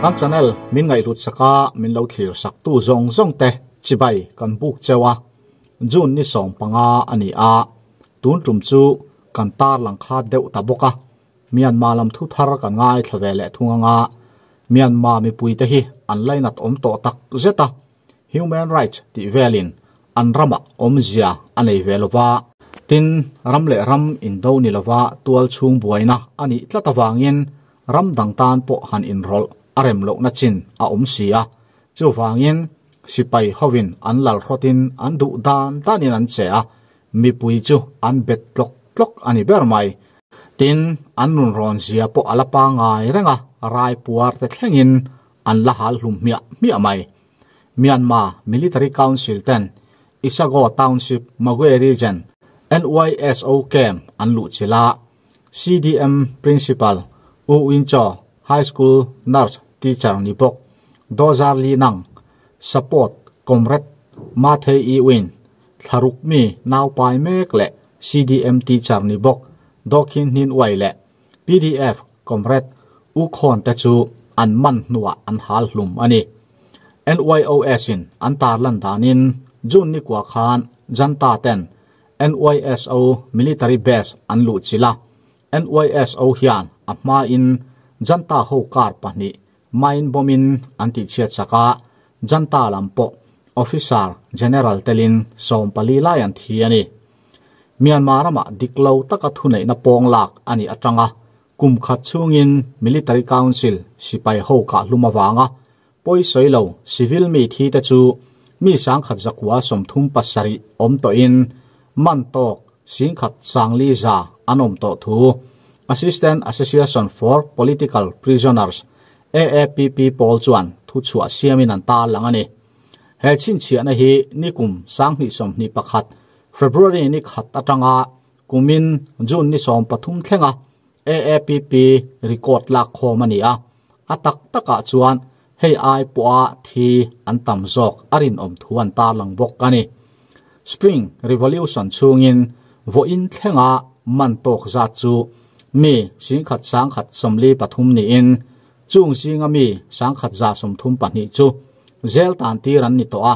Kan channel min ngaihhlut saka min lo thlir sak tu zawng zawng te chibai kan buk cheu a, June ni 15 a ni a, tun tum chu kan tar lang khat deuh ta bawk a, Myanmar lam thu thar kan ngaithla ve leh thung anga Myanmar mipui te hi an lainat awm tawh tak zet a, Human rights tih velin an ramah awmzia a nei ve lova, tin ram leh ram indo ni lova tual chhung buaina a nih tlat avangin ram dang tan pawh han inrawlh a rem lohna chin a awm si a, chuvangin sipai hovin an lal hrawtin an duh dan danin an che a, mipui chu an bet tlawk tlawk a ni ber mai. Tin, an nun rawn zia pawh a la pangngai reng a, rai puar te thlengin an la hal hlum hmiah hmiah mai. Myanmar Military Council ten Isago Township, Magwe Region, NYSO camp an luhchilh a, CDM Principal U Win Kyaw, High School Nurse Teacher ni bawk Daw Zar Li Nang, Support Comrade Ma Thay I Win, Thlaruk mi naupai mek leh CDM Teacher ni bawk Daw Khin Hnin Uai leh PDF Comrade U Khawn te chu an man hnuah an hal hlum a ni. NYOS in an tarlan danin June ni kua khan Janta ten NYSO military base an luhchilh a, NYSO hian a hmain Janta ho car pahnih mine bomb in an tihchhiat sak a, Janta lam pawh Officer General telin 14 lai an thi a ni. Myanmar ramah dik lo taka thuneihna pawng lak a nih atanga kum khat chhungin Military Council sipai ho kah hlum avanga pawi sawi lo civil mi thi te chu mi 1137 awm tawhin man tawk 10,400 an awm tawh thu Assistant Association for Political Prisoners AAPP pawl chuan thu chhuah siamin an tarlang a ni. He chhinchhiahna hi nikum 2021 February ni khat atanga kumin June ni 13 thlenga AAPP record lak khawm a ni a, a tak takah chuan hei ai pawha thi an tam zawk a rinawm thu an tarlang bawk a ni. Spring Revolution chhungin vawiin thlenga man tawk zat chu mi 1,143 niin chung zinga mi 1,132 chu zel tan tir an ni tawh a,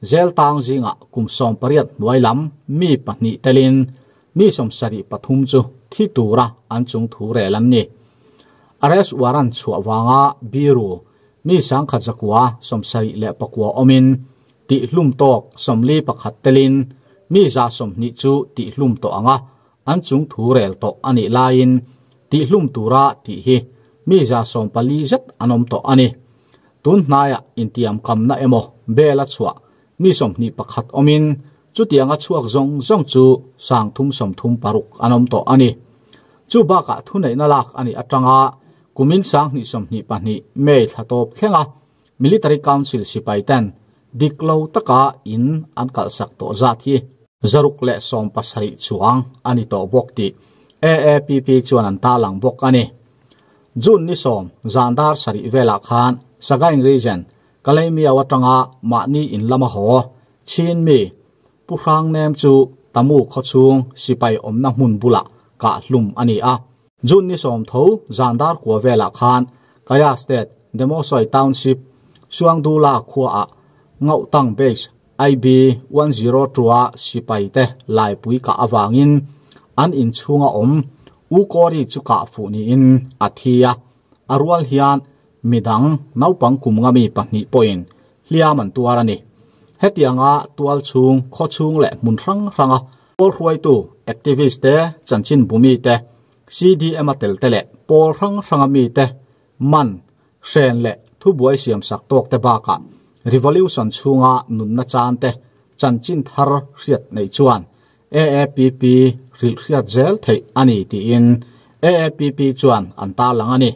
zel tang zinga kum 18 hnuai lam mi pahnih telin mi 73 chu thi tura an chung thu rel an ni. Arrest warrant chhuah wanga biru mi 1,179 awmin tih hlum tawk 41 telin mi 120 chu tih hlum tawh anga an chung thu rel tawh ani laiin tih hlum tura tih hi mi 140 zet an awm tawh ani. Tun hnaiah intiam kamna emaw bela chhuah mi 21 awmin chutianga chhuak zawng zawng chu 336 an awm tawh ani. Chu bakah thuneihna lak ani atanga kumin 2022 May thla tawp thlenga Military Council sipai ten diklo taka in an kalhsak tawh zat hi 170 chuang ani tawh bawk tih AAPP chuan an tarlang bawk ani. June ni 10 zandar sarih velah khan Sagaing Region Kalaymyo atanga mahni in lama haw Chin mi Pu Hrang Nem chu Tamu khawchhung sipai awmna hmun bulah kah hlum ani a. June ni 10 tho zandar kua velah khan Kaya State Demosoi Township Suangdula khuaah Ngautang Base IB 102 a sipai te laipui ka awangin an inchhunga awm U Kori chu kah fuh niin a thi a, a rual hian midang naupang kum nga mi pahnih pawhin hliam an tuar ani. Hetianga tual chhung khaw chhung leh hmun hrang hranga pawl hruaitu activist te chanchin bumi te CDM a tel te leh pawl hrang hranga mi te man hren leh thu buai siam sak tawk te bakah revolution chhunga nunna chan te chanchin thar hriat nei chuan AAPP hril hriat zel theih ani tiin AAPP chuan an tarlang ani.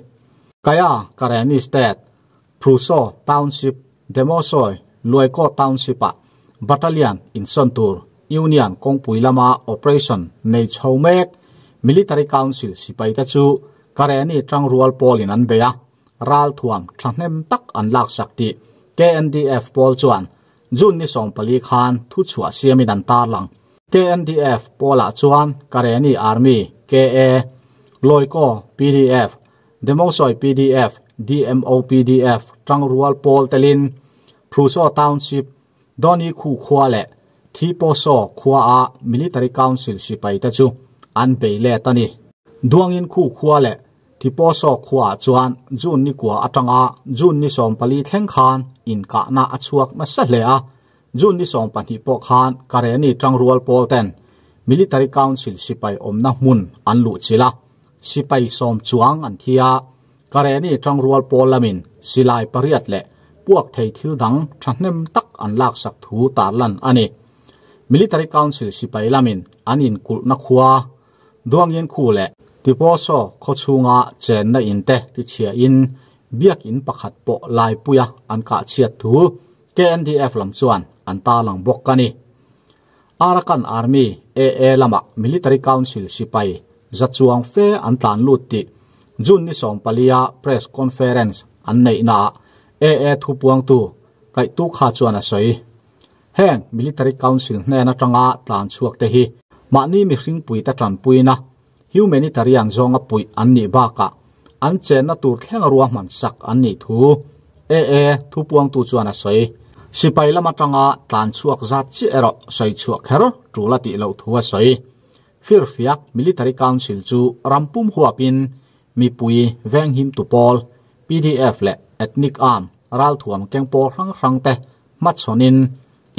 Kaya Karenni State Pruso Township Demosoi Luaiko Township ah Battalion insawn tur Union kawngpui lama operation nei chho mek Military Council sipai te chu Karenni tangrual pawlin an bei a, ral thuam thahnem tak an lak sak tih KNDF pawl chuan June ni 14 khan thu chhuah siamin an tarlang. KNDF pawlah chuan Karenni Army KA Loiko PDF Demosoi PDF DMO PDF tangrual pawl telin Pruso Township Doni Khu khua leh Thiposo khua a Military Council sipai te chu an bei let a ni. Duangin Khu khua leh Thiposo khua ah chuan June ni kua atanga June ni 14 thleng khan inkahna a chhuak nasa hle a, June ni 12 pawh khan Kareni tangrual pawl ten Military Council sipai awmna hmun an luhchilh a, sipai 10 chuang an thi a, Kareni tangrual pawl lamin silai pariat leh puak thei thil dang thahnem tak an laksak thu tarlan a ni. Military Council sipai lamin an inkulhna khua Duangin Khu leh Tiposo khaw chhunga chenna in te tichhiahin biakin pakhat pawh laipuia an kahchhiat thu KNDF lam chuan an tarlang bawk a ni. Arakan Army, AA, lama Military Council sipai za chuang fe an tlan lut tih June ni 14 a press conference an neihnaah AA thupuangtu Kaihtu kha chuan a sawi. Heng Military Council hnen atanga tlan chhuak te hi mahni mihring puite tanpuina humanitarian zawnga puih an nih bakah an chenna tur thlenga ruahman sak an nih thu AA thupuangtu chuan a sawi. Sipai lam atanga tlan chhuak zat chiah erawh sawi chhuah kher tul a tih loh thu a sawi. Firfiak Military Council chu rampum huapin mipui venghimtu pawl, PDF leh ethnic arm ralthuam keng pawl hrang hrang te hmachhawnin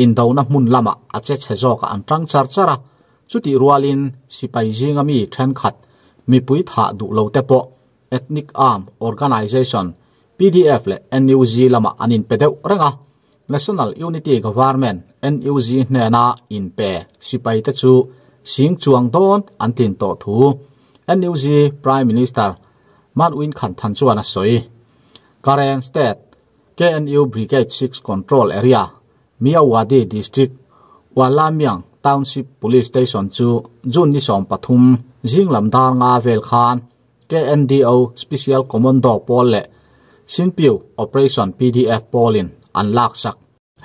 indona hmun lamah a che chhe zawkah an tang char char a, chutih rualin sipai zinga mi thenkhat mipui thah duh lo te pawh ethnic arm organization PDF leh NUG lamah an inpe deuh reng a, National Unity Government, NUG, hnena inpe sipai te chu sing chuang dawn an tlin tawh thu NUG Prime Minister Man Win Khan Than chuan a sawi. Karen State, KNU Brigade 6 Control Area, Myawaddy District, Walamiang Township Police Station chu June ni 13 zing lam dar nga vel khan KNDO Special Commando pawl leh Sinpiu Operation PDF pawlin an laksak.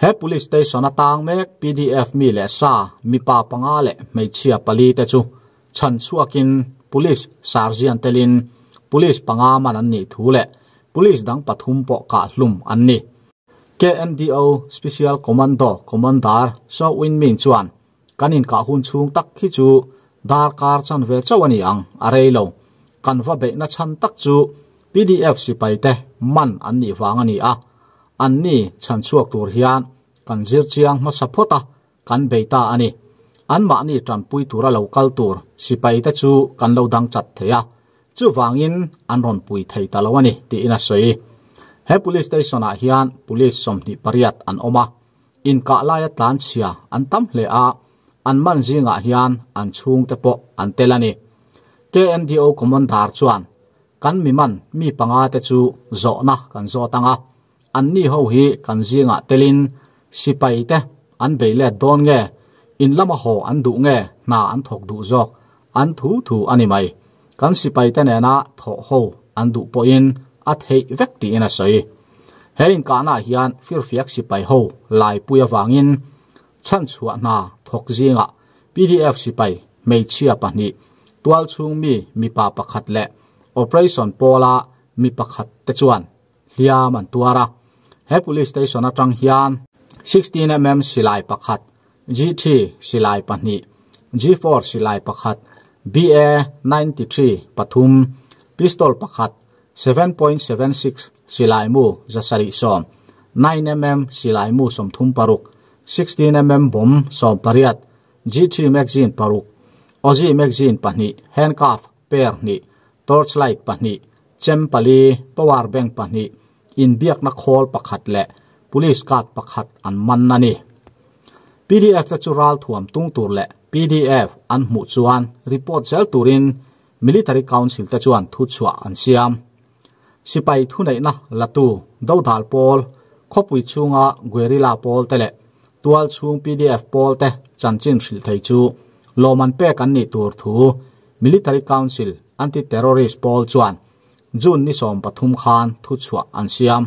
He Police Station a tang mek PDF mi leh sa mipa panga leh hmeichhia pali te chu chhan chhuakin Police Sergeant telin Police panga man an nih thu leh Police dang pathum pawh kahhlum an ni. KNDO Special Commando Commander Saw Win Min chuan kan inkah hun chhung tak khi chu darkar chan ve chauh a ni ang, a rei lo. Kan va beihna chhan tak chu PDF sipai te man an nih vang a ni a, an ni chhan chhuak tur hian kan zir chiang hmasa phawt a, kan bei ta a ni. Anmahni tanpui tura lo kal tur sipai te chu kan lo dang chat thei a, chuvangin an rawn pui thei ta lo a ni, tiin a sawi. He police station ah hian police 28 an awm a, inkah laia tlan chhia an tam hle a, an man zingah hian an chhungte pawh an tel a ni. KNDO Commander chuan kan mi man mi panga te chu zawhna kan zawt ang a, anni ho hi kan zingah telin sipai te an bei let dawn nge, in lama haw an duh nge, hna an thawk duh zawk, an thu thu a ni mai. Kan sipai te nena thawh ho an duh pawhin a theih vek tiin a sawi. He inkahnaah hian firfiak sipai ho laipui avangin chhanchhuah hna thawk zingah PDF sipai hmeichhia pahnih, tualchhung mi mipa pakhat leh Operation pawla mi pakhat te chuan hliam an tuar a. He police station atang hian 16mm silai pakhat, G3 silai pahnih, G4 silai pakhat, BA93 pathum, pistol pakhat, 7.76 silai mu 710, 9mm silai mu 36, 16mm bomb 18, G3 magazine paruk, Aussie magazine pahnih, handcuff pair hnih, torchlight pahnih, chem pali, power bank pahnih, inbiakna khawl pakhat leh police card pakhat an man a ni. PDF te chu ral thuam tung tur leh PDF an hmuh chuan report zel turin Military Council te chuan thu chhuah an siam. Sipai thuneihna latu dodal pawl, khawpui chhunga guerrilla pawl te leh tual chhung PDF pawl te chanchin hrilh thei chu lawm an pek an nih tur thu Military Council Anti-Terrorist pawl chuan June ni 13 khan thu chhuah an siam.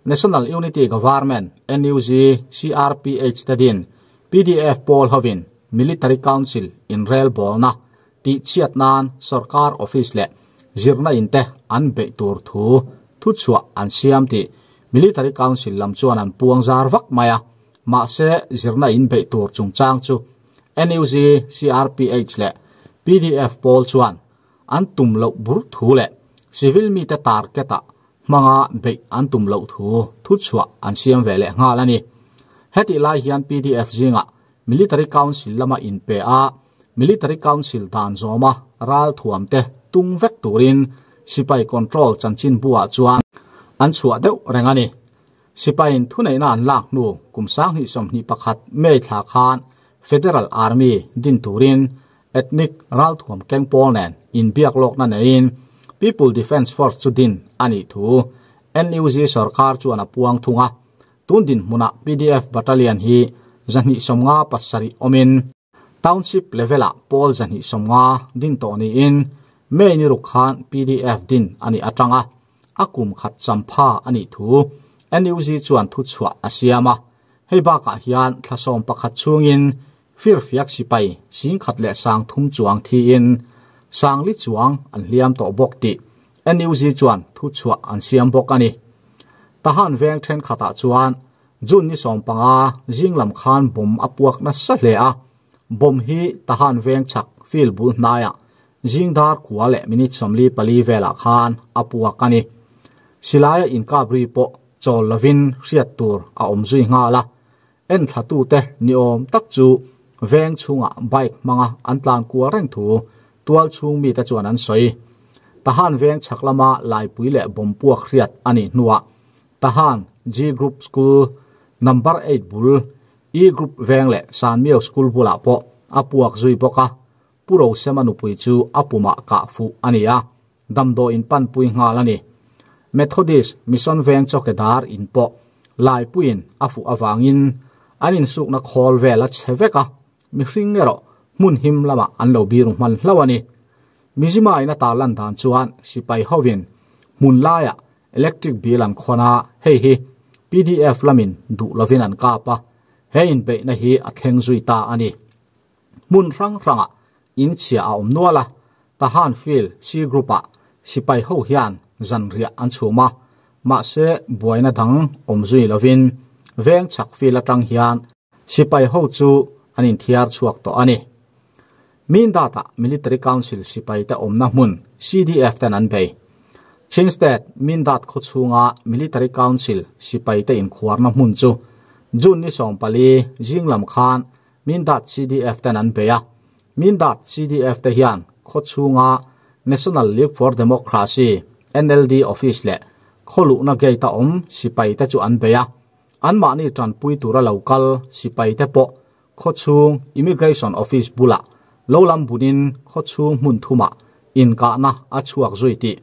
National Unity Government, NUG, CRPH te din PDF pawl hovin Military Council inrel bawlna tih chhiat nan sorkar office leh zirna in te an beih tur thu thu thuchhuah an siam tih Military Council lam chuan an puang zar vak mai a, mahse zirna in beih tur chungchang chu NUG, CRPH leh pdf pawl chuan an tum loh bur thu leh civil mite target-ah hmanga beih an tum loh thu thuchhuah an siam ve leh nghal a ni. Hetih lai hian pdf zingah Military Council lama inpe a, Military Council dan zawma ral thuamte tung vek turin sipai control chanchinbuah chuan an chhuah deuh reng a ni. Sipaiin thuneihna an lak hnu kum 2021 May thla khan Federal Army din turin ethnic ralthuam keng pawl nen inbiak lawkna neiin People Defence Force chu din a nih thu NUG sorkar chuan a puang thung a. Tun dinhmunah pdf Battalion hi 257 awmin Township level-ah pawl 250 din tawh niin May ni ruk khan pdf din a nih atanga a kum khat champha a nih thu NUG chuan thuchhuah a siam a. Hei bakah hian thla 11 chhungin firfiak sipai 10,300 chuang thiin 4,000 chuang an hliam tawh bawk tih NUG chuan thuchhuah an siam bawk a ni. Tahan veng thenkhatah chuan June ni 15 zinglam khan bomb a puak nasa hle a. Bomb hi Tahan veng chhak field bul hnaiah zingdar kua leh minute 44 velah khan a puak a ni. Silaia inkapri pawh chawl lovin hriat tur a awm zui nghal a. En thlatu te ni awm tak chu veng chhungah bike hmanga an tlan kual reng thu tual chhung mi te chuan an sawi. Tahan veng chhak lama laipui leh bomb puak hriat a nih hnuah Tahan G Group School number 8 bul E Group veng leh Sanmiao School bulah pawh a puak zui bawk a. Puro sema nupui chu a pumah kah fuh a ni a, damdawiin panpui nghal a ni. Methodist Mission veng chawkedar in pawh laipuiin a fuh awangin an insukna khawl vel a che vek a, mihring erawh hmun him lamah an lo biru hman hlo a ni. Mizima in a tarlan dan chuan sipai hovin hmun laiah electric bill an khawn a, hei hi pdf lamin duh lovin an kap a, he inbeihna hi a thleng zui ta a ni. Hmun hrang hrangah in chhia a awm nual a, Tahan Field C Group-ah sipai ho hian zanriah an chhum a, mahse buaina dang awm zui lovin veng chhak field atang hian sipai ho chu an inthiar chhuak tawh a ni. Mindata Military Council sipai te awmna hmun CDF ten an bei. Chin State Mindat khawchhunga Military Council sipai te inkhuarna hmun chu June ni 14 zinglam khan Mindat CDF ten an bei a. Mindat CDF te hian khawchhunga National League for Democracy NLD office leh khawluhna gate a awm sipai te chu an bei a. An mahni tanpui tura local sipai te pawh khawchhung Immigration Office bulah lolam bunin khawchhung hmun thuma inkahna a chhuak zui tih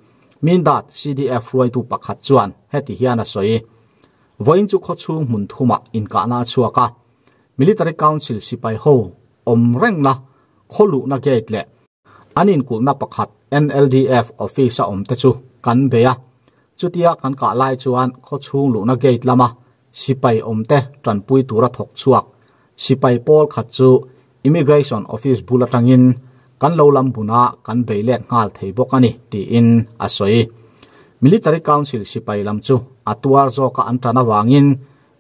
Mindat CDF hruaitu pakhat chuan heti hian a sawi. Vawiin chu khawchhung hmun thuma inkahna a chhuak a. Military Council sipai ho awm rengna khawluhna gate leh an inkulhna pakhat NLDF office a awm te chu kan bei a. Chutia kan kah lai chuan khawchhung luhna gate lama sipai awm te tanpui tura thawk chhuak sipai pawl khat chu Immigration Office bul atangin kan lo lam buna kan bei let nghal thei bawk a ni tiin a sawi. Military Council sipai lam chu a tuar zawka an tan awangin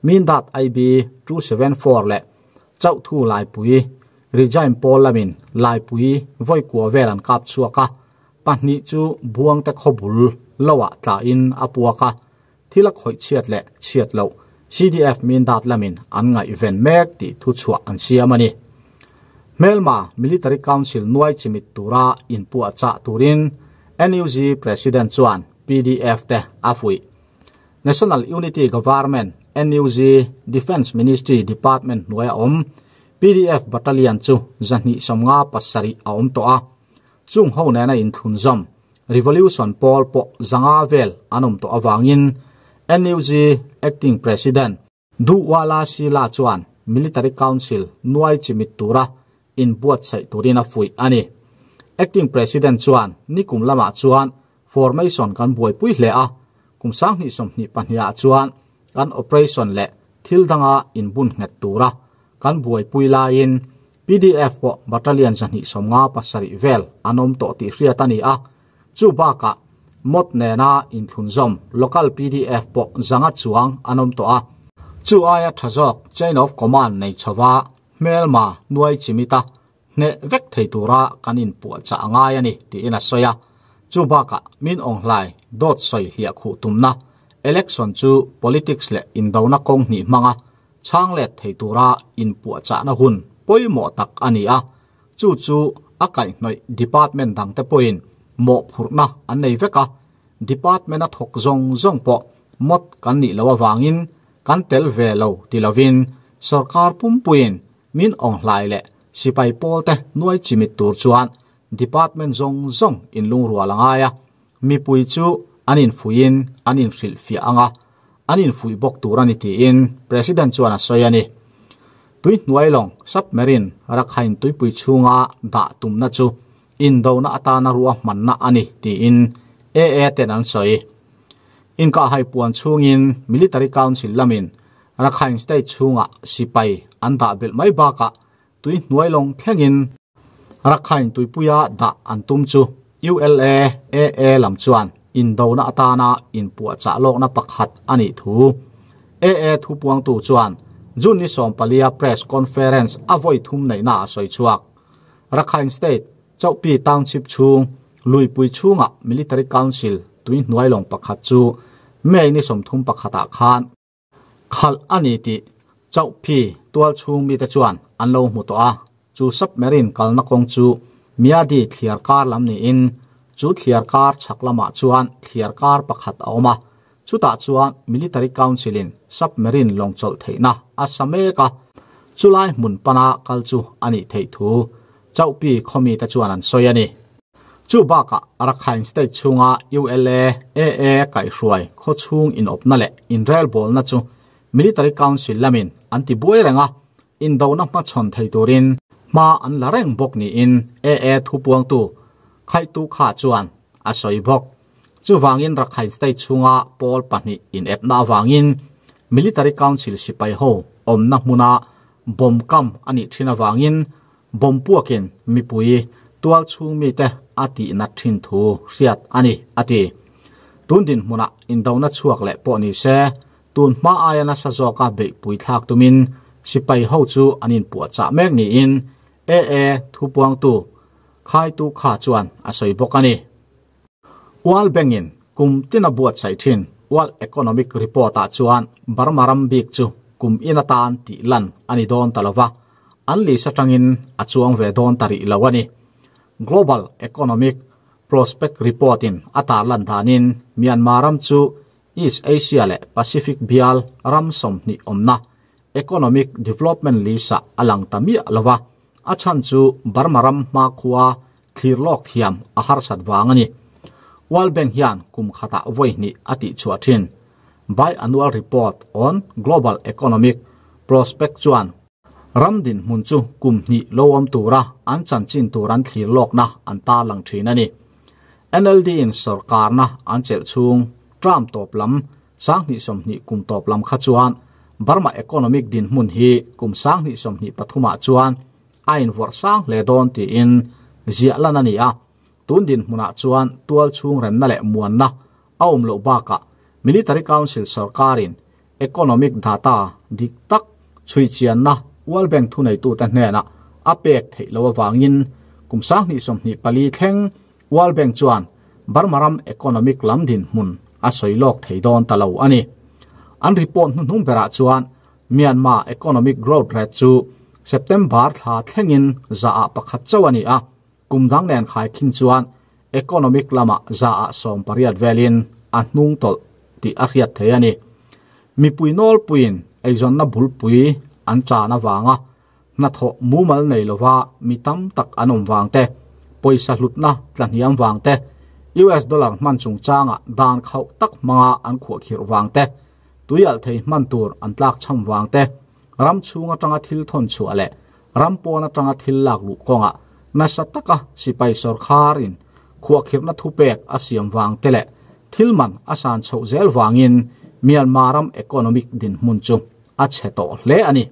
Mindat IB 274 leh Chauthu Laipui Regime pawl lamin Laipui voi kua vel an kap chhuak a, pahnih chu buang te khawbul loah tlain a puak a, thil a khawih chhiat leh chhiat loh CDF Mindat lamin an ngaih ven mek tih thuchhuah an siam a ni. Hmelma Military Council nuai chimit tura inpuah chah turin NUG President chuan pdf te a fuih. National Unity Government NUG Defence Ministry Department hnuai a awm pdf Battalion chu 257 a awm tawh a. Chung ho nena inthlun zawm Revolution pawl pawh 500 vel an awm tawh awangin NUG Acting President Duwala Sila chuan Military Council nuai chimit tura inbuatsaih turin a fuih a ni. Acting President chuan nikum lamah chuan formation kan buaipui hle a, kum 2022 ah chuan kan operation leh thil danga inbun nghet tura kan buaipui laiin pdf pawh Battalion 257 vel an awm tawh tih hriat a ni a. Chu bakah Mot nena inthlunzawm local pdf pawh 500 chuang an awm tawh a. Chu aia tha zawk chain of command nei chhoa hmelma nuai chimita hne vek thei tura kan inpuahchah a ngai a ni tiin a sawi a. Chu bakah Min Aung Hlaing dawt sawi hliah khuh tumna election chu politics leh indona kawng hnih hmanga chhang let thei tura inpuahchahna hun pawimawh tak a ni a. Chu chu a kaihhnawih department dangte pawhin mawhphurhna an nei vek a. Department a thawk zawng zawng pawh mawt kan nih loh avangin kan tel ve lo ti lovin sorkar pumpuiin Min Aung Hlaing leh sipai pawlte nuai chimit tur chuan department zawng zawng inlungrual a ngai a. Mipui chu an infuihin an inhrilhfiah ang a, an infuih bawk tur a ni tiin President chuan a sawi a ni. Tuihnuai lawng submarine Rakhine tuipui chhunga dah tumna chu indona atana ruahmanna a ni tiin AA ten an sawi. Inkahhai puan chhungin Military Council lamin Rakhine State chhungah sipai an dah belh mai bakah tuihnuai lawng thlengin Rakhine tuipuia dah an tum chu ULA AA lam chuan indona atana inpuahchah lawkna pakhat a nih thu AA thupuangtu chuan June ni 14 press conference a vawi thum neihna a sawi chhuak. Rakhine State Chauhpi Township chhung Luipui chhungah Military Council tuihnuai lawng pakhat chu May ni 31 khan khalh a ni tih Chauhpi tual chhung mite chuan an lo hmu tawh a. Chu submarine kalna kawng chu Miadi thliar kar lam niin chu thliar kar chhak lamah chuan thliar kar pakhat a awm a. Chutah chuan Military Council in submarine lawng chawlh theihna a sa mek a. Chulai hmun pana kal chu a nih theih thu Chauhpi khawmite chuan an sawi a ni. Chu bakah Rakhine State chhunga ULA AA kaihhruai khaw chhung inawpna leh inrelbawlna chu Military Council lamin an ti buai reng a, indona hmachhawn thei turin hma an la reng bawk niin AA thupuangtu Khaitu Kha chuan a sawi bawk. Chuvangin Rakhine State chhunga pawl pahnih inepna avangin Military Council sipai ho awmna hmuna bomb kam a nih thin avangin bomb puakin mipui tual chhung mite a tihnat thin thu hriat a ni, a ti. Tun dinhmunah indona chhuak leh pawh ni se, tun hma aia nasa zawka beihpui thlak tumin sipai ho chu an inpuahchah mek niin AA thupuangtu Khaitu Kha chuan a sawi bawk a ni. World Bank-in kum tina buatsaih thin World Economic Report-ah chuan Burma ram bik chu kum in atan tih lan a ni dawn ta lova, an list atangin a chuang ve dawn ta rih lo a ni. Global Economic Prospect Report-in a tarlan danin Myanmar ram chu East Asia leh Pacific bial ram 20 awmna Economic Development list-ah a lang ta miah lova, a chhan chu Burma ram hmakhua thlir lawk thiam a harsat vang a ni. World Bank hian kum khatah vawi hnih a tih chhuah thin. Biannual Report on Global Economic Prospect chuan ram dinhmun chu kum hnih lo awm tura an chanchin tur an thlir lawkna an tarlang thin a ni. NLD in sorkarna an chelh chhung term tawp lam 2020 kum tawp lam kha chuan Burma economic dinhmun hi kum 2023 chuan a invuarh sang hle dawn tiin ziah lan a ni a. Tun dinhmunah chuan tual chhung remna leh muanna a awm loh bakah Military Council sorkarin economic data dik tak chhuichianna World Bank thuneitute hnenah a pek theih loh avangin kum 2024 thleng World Bank chuan Burma ram economic lam dinhmun a sawi lawk thei dawn ta lo a ni. An report hnuhnung berah chuan Myanmar economic growth rate chu September thla thlengin zaah pakhat chauh a ni a, kum dang nen khaikhin chuan economic lamah zaah 18 velin a hnung tawlh tih a hriat thei a ni. Mipui nawlpuiin eizawnna bulpui an chan avanga hnathawh mumal nei lova mi tam tak an awm vang te, pawisa hlutna tlahniam vang te, US dollar hman chungchanga dan khauh tak hmanga an khuahkhirh vang te, tuialh thei hman tur an tlak cham vang te, ram chhung atanga thil thawn chhuah leh ram pawn atanga thil lak luh kawngah nasa taka sipai sorkharin khuahkhirhna thupek a siam vang te leh thil man a san chhoh zel vangin Myanmar ram economic dinhmun chu a chhe tawh hle a ni.